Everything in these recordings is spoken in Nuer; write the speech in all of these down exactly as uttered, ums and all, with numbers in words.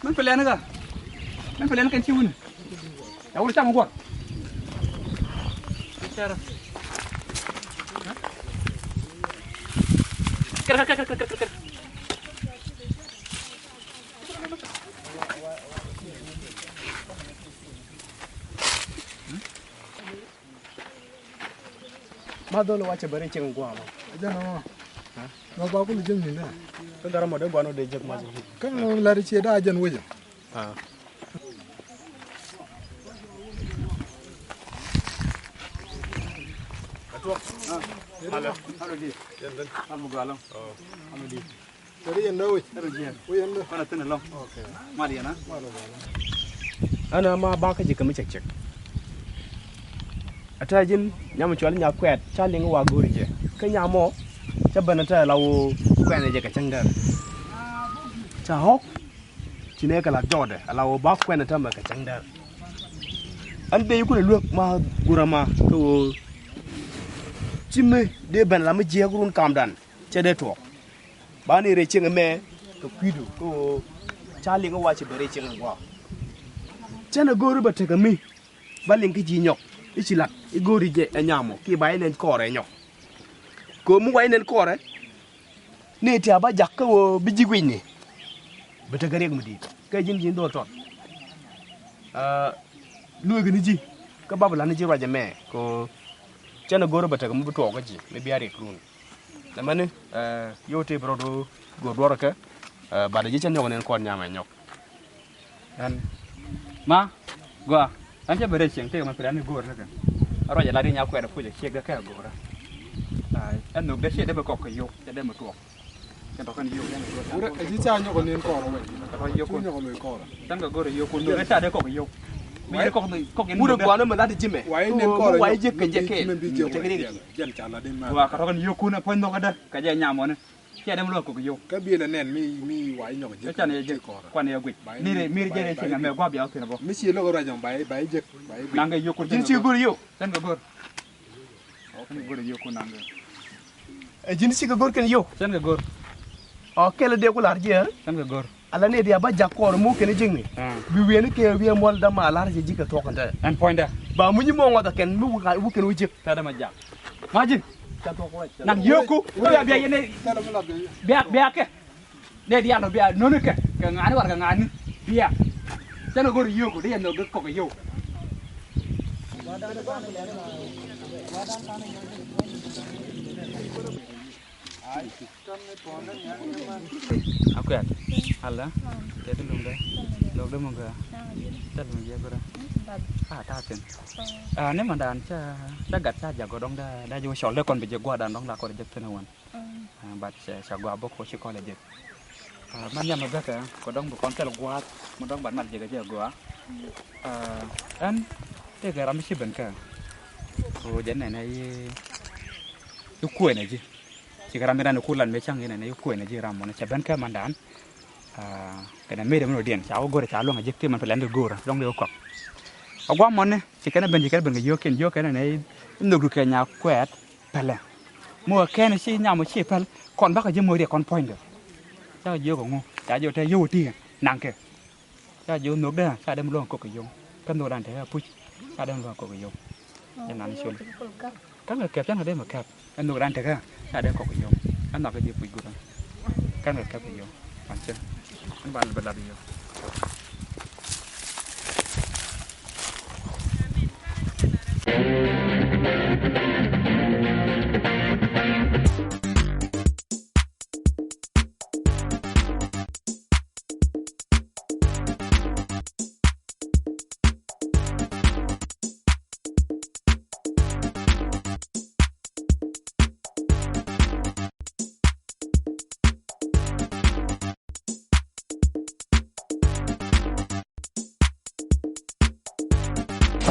Min pɛlɛn kä. Min pɛlɛn kɛn ci wuni. Ya wuli cam guɔr. Kɛr, kɛr, kɛr. Ma dhol wa cɛ bɛ ri cieŋ gua̱a̱ ma. Jɛn ɔ. Nɔ ba kul jieŋ ni nɛ. Kä gar mɔ dee gua̱a̱n wä dee jek ma jek. Kä nɔ lar cie daa jɛn wecɛ. Atuɔk. Halo. Halo di. Yɛn ben. Halo gɔalɔ. Halo di. Teri yɛn dɔ wec. Teri jiɛn. Wec yɛn dɔ. Kɔn a thin alɔŋ. Okay. Mal yɛn a. Mal yɛn a. Ɛn a ma ba kä ji̱ kɛ mi cɛk cɛk. A tɛ ji̱n nyam cual nya kuɛɛt ca liŋ wa go̱o̱ri jɛ. Kä nyam mɔ ca ben a tɛ la woo kuɛɛn jɛ kɛ cäŋ dɛr. Ca ɣɔk. Ci nɛ kɛ la jɔɔdɛ a la woo ba kuɛɛn a tɛ mɛ kɛ cäŋ dɛr. Ɛn dee yikun a luäk ma gura ma kä woo. Ci mi dee ben a la mi jiɛɛk run kamdan cɛ dee tuɔɔk. Ba ni rɛy cieŋ ɛmɛ kɛ kui̱du kä ɣöö ca liŋ ɛ wa ci bɛ rɛy cieŋ ɛ gua̱a̱. Cɛn ɛ go̱o̱ri bɛ tekɛ mi ba liŋ kä ji̱ nyɔk i̱ ci lat i̱ go̱o̱ri jɛ ɛ nyam ɔ kiɛ ba i̱ nɛn kɔɔrɛ ɛ nyɔk. Kɛ ɣöö mi wa i̱ nɛn kɔɔrɛ ni ti a ba jak kä ɣöö bi ji̱ gui̱cni. Bɛ tekɛ riɛk mi di̱i̱t kɛ ji̱n ji̱n dho̱l tɔt. Lueekɛ ni ji̱ kä bap lat ni ji̱ ruac ɛmɛ kɛ ɣöö cɛn ɛ go̱o̱ri bɛ tekɛ mi bi tuɔɔk kä ji̱ mi bia riɛk run. Nɛ mɛni, eh, yio̱w tëë bi rɔɔdu go̱o̱r duɔ̱ɔ̱rä kɛ, eh, bat ji̱ cä nyɔk nɛn kɔn nyam ɛ nyɔk. Ɛn ma gɔaa ɛn cä ben rɛy cieŋ tëë mɛ pɛlɛn i̱ go̱o̱r ni kɛ. Ruac ɛ lat i̱ nya kuɛɛt ɛ puc ɛ ciek gɛ kɛ go̱o̱rä. Ɛn nhök dee ciɛ dee bɛ kɔk kɛ yio̱w cɛ dee mɛ tuɔɔk. Cɛ tɔkɛn yio̱w cɛ mɛ tuɔɔk. Wurɛ ɛ ji̱ ca nyɔk nɛn kɔɔrä wɛ. Cɛ tɔkɛn yio̱w kun. Nyɔk nɛn kɔɔrä. Cɛn kɛ go̱o̱r ɛ yio̱w kun nhök dee ca dee kɔk kɛ yio̱w. Mi yɛ kɔk kɔk yɛn wurɛ gua̱a̱n mɛ lat ji̱ mɛ. Wa i̱ nɛn kɔɔrä wa i̱ ji̱ kɛ jɛ kɛɛl. Jɛn ca lat i̱ ma. Wa kɛ tɔkɛn yio̱w kun ɛ puɔ̱ny nhök ɛ dee. Kä jɛ nyam mɔni. Ciɛ dee mi luɔk kɔk yio̱w. Kä biɛl ɛ nɛn mi, mi wa inyɔk jek. Kä can yɛ jek kɔrɛ. Kuan yɛ guic. Mir, mir jɛ rɛ cieŋ ɛmɛ gua̱a̱ bia wä thin ɛ bä. Mi ciɛ luɔk rɔ jɔŋ ba i̱, ba i̱ jek, ba i̱ guic. Naŋ kɛ yio̱w kun. Ji̱n ci go̱r yio̱w. Cɛn kɛ go̱r. Cɛn kɛ go̱r yio̱w kun naŋ kɛ. Ɛ ji̱n ci kɛ go̱r kɛn yio̱w. Cɛn kɛ go̱r. Ɔ kɛl dee ku lar jiɛɛr. Cɛn kɛ go̱r. Ala ni diaal ba jak kɔɔr muk kɛn ji̱kni. Ah. Bi wieni kɛ wiee muɔl dama lar jɛ ji̱ kɛ thuɔk kɛn tɛ. Ɛn puɔ̱nydɛ. Ba muny mɔ ŋɔth kɛn mi wuk kɛn wi̱c ji̱k. Tɛ dama jak. Ma ji̱. Naŋ yio̱ku. Bia bia yɛn. Bia bia kɛ. Dee diaal nɔ bia nöni kɛ. Kɛ ŋa̱ni war kɛ ŋa̱ni. Bia. Cɛn kɛ go̱r yio̱ku dee yɛn nɔ gɛ kɔk yio̱w. Akuɛt. Ala. Tɛ ti luŋdɛ. Luɔkdɛ muŋ kɛ. Tɛ luŋ jiɛ kura. A ta thin. A ni mandan ca, ca gat ca jak gɔdɔŋ da, da ji̱ wä cɔl dee kɔn bi jiɛ guadan dɔŋ la kɔn jiɛ thin wan. But ca, ca gua bok ko ci kɔl jiɛ. A man yam bɛ kɛ ko dɔŋ bi kɔn kɛl guat, mi dɔŋ ban mal jiɛ kɛ jiɛ gua. A ɛn tɛ kɛ ram ci ben kɛ. Ko jɛ nɛnɛ yi, yi kuɛnɛ ji̱. Cikɛ ram mi ran i̱ kulan mëë ca̱ŋ inɛ nɛ i̱ kuënɛ ji̱ ram mɔnɛ cɛ ben kɛ mandan. Kɛnɛ mëëdɛ mi nɔ diɛn ca wä go̱rɛ ca luäŋ a ji̱ ti man pɛ lɛn di go̱rɛ luäŋ di wä kɔk. A guam mɔnɛ ci kɛnɛ ben ci kɛnɛ ben kɛ yio̱o̱k kɛn yio̱o̱k kɛnɛ nɛ i̱ nhök du kɛ nya kuɛɛt pɛlɛ. Mi wä kɛnɛ ci nyam wä ci pɛl kɔn bakɛ ji̱ moc riɛk kɔn puɔ̱nydɛ. Cakɛ jiök ɛ ŋu ca jiök te yio̱w wä ti naŋkɛ. Ca jiök nhökdä ca dee mi luäŋ kɔk kɛ yio̱w. Kä nhökdan te kä puc ca dee mi luäŋ kɔk kɛ yio̱w. Jɛ nan col. Ka̱n kɛ kɛp cän kɛ dee mi kɛp. Ɛn nhökdan te kä ca dee kɔk kɛ yio̱w. Ɛn nhɔk kɛ ji̱ puc guth ɛn. Ka̱n kɛ kɛp kɛ yio̱w. Ban cɛ. Ɛn ban bɛ lat yio̱w.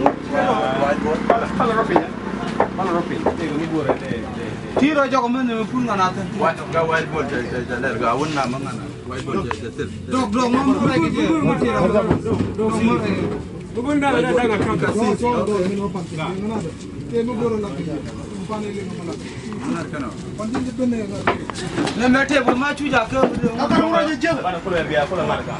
ŋu. Pal rɔ piny. Pal rɔ piny. Ti rɔ jɔk mɛn ni pun ŋa na thin. Wild boar jɛ jɛ lɛr ga wun na ma ŋa na. Wild boar jɛ jɛ thil. Dɔk dɔk ma mɔ rɛ kɛ jɛ. Dɔk ma rɛ kɛ. Nɛ mɛ tɛp ma cu jakä. Banɛ kulɛ bia kulɛ mat ka.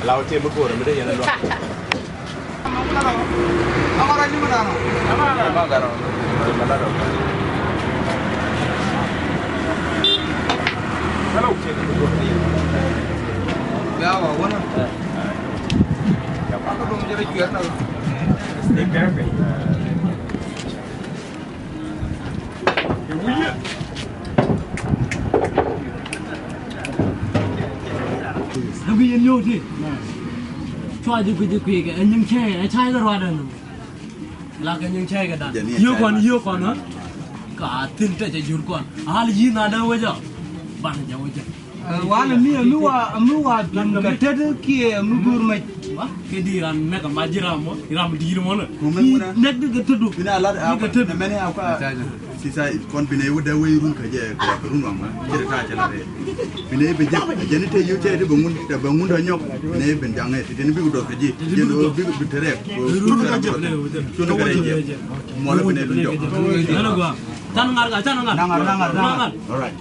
Law tɛp mi go̱o̱rɛ mi dee yɛn a luak. Ɛn guic ɛn yio̱w ti. Cua ji̱ guic ji̱ kui̱ kɛ ɛ nyiŋ cäy ɛ cäy kɛ ruaadɛ nɔ. La kɛ nyiŋ cäy kɛ dan. Yio̱w kɔn yio̱w kɔn ɛ. Ka thi̱n tɛcɛ jur kɔn. Al yi̱n a dee wecä. Banɛ jɛ wecä. Ɛ, wanɛ mi, mi wa, mi wa duŋ kɛ tet kiɛ mi go̱o̱r mec. Wa, kɛ di ran nɛk a mac ji̱ ram mɔ, ram di̱i̱r mɔ nɛ. Nɛk di kɛ tetdu. Di kɛ tetdu. Sisa kɔn binɛ wä dee wä run kɛ jɛ kɛ run wa mɔ. Jɛ ta cɛ la rɛ. Binɛ bɛ jɛ, jɛ ni te yio̱w cɛ ti bɛ ŋun, te bɛ ŋun dɔ nyɔk. Binɛ bɛ jaŋɛ, ti ni bi wä dɔ kɛ jɛ. Jɛ ni bi bi te rɛ. Run kɛ jɛ. Run kɛ jɛ. Mɔlɛ binɛ bi jɔ. Nana gua. Tan ŋar ka, tan ŋar. Ŋar, ŋar, ŋar. All right.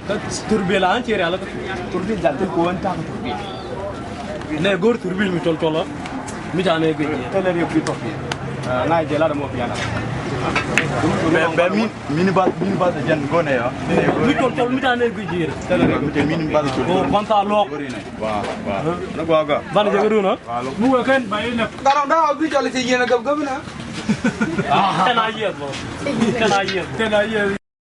Kä thurbil an ci rial kä thurbil jal thil kuɔn tak thurbil. Nɛ go̱r thurbil mi tɔl tɔl mi ca nɛ gec. Tɛlɛ riek bi thurbil. Ŋa̱c jɛ lat mɔ piana. Bɛ, bɛ min. Minibus, minibus jɛn gɔnɛ ya. Mi tol tol mi ta ne gui jir. Mi te minibus tol. O kɔn ta lok. Wa, wa. Na gua ga. Ban jɛ gudun ha. Mu wɛ kɛn ba ina. Garɔ da gui jɔl ci yɛn gab gab na. Tɛn a yɛ bɔ. Tɛn a yɛ. Tɛn a yɛ.